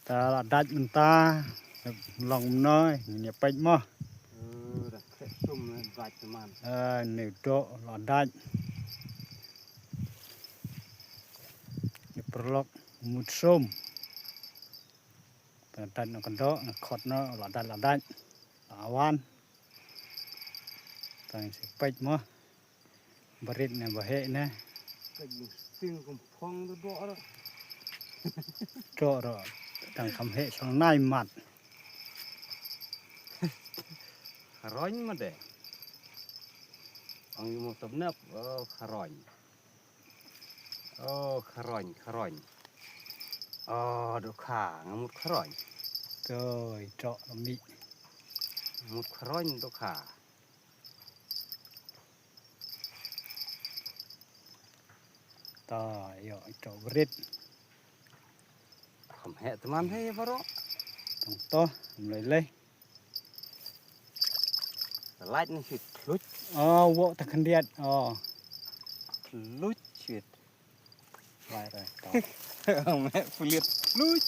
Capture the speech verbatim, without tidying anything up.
Ta la dait mynta, long mnoi, ngin ïa peit mo. Ơ, da khreh sum le dait teman. Ơ, ne doh la dait. Ïa paralok mut sum. Ta dait noh ka doh, nga khot noh, la dait, la dait. La wan. Tang sa peit mo. Barit ne baheh ne. Peit mo sting kum phong tu doh ro. Doh ro. Tang kham heh song nai mat. Kharoi ma de. Ong ïa mo tap nap, oh, kharoi. Oh, kharoi, kharoi. Oh, dohkha, nga mut kharoi. Toi, trok mi. Mut kharoi dohkha. Ta, ïoh, ïoh, barit. Kham heh teman heh baroh. Tang to, mlei lei. Lait ni si kluch. Oh, wok ta khyndiat. Oh. Kluch shit. Lai rai. Tang. Me pulit kluch.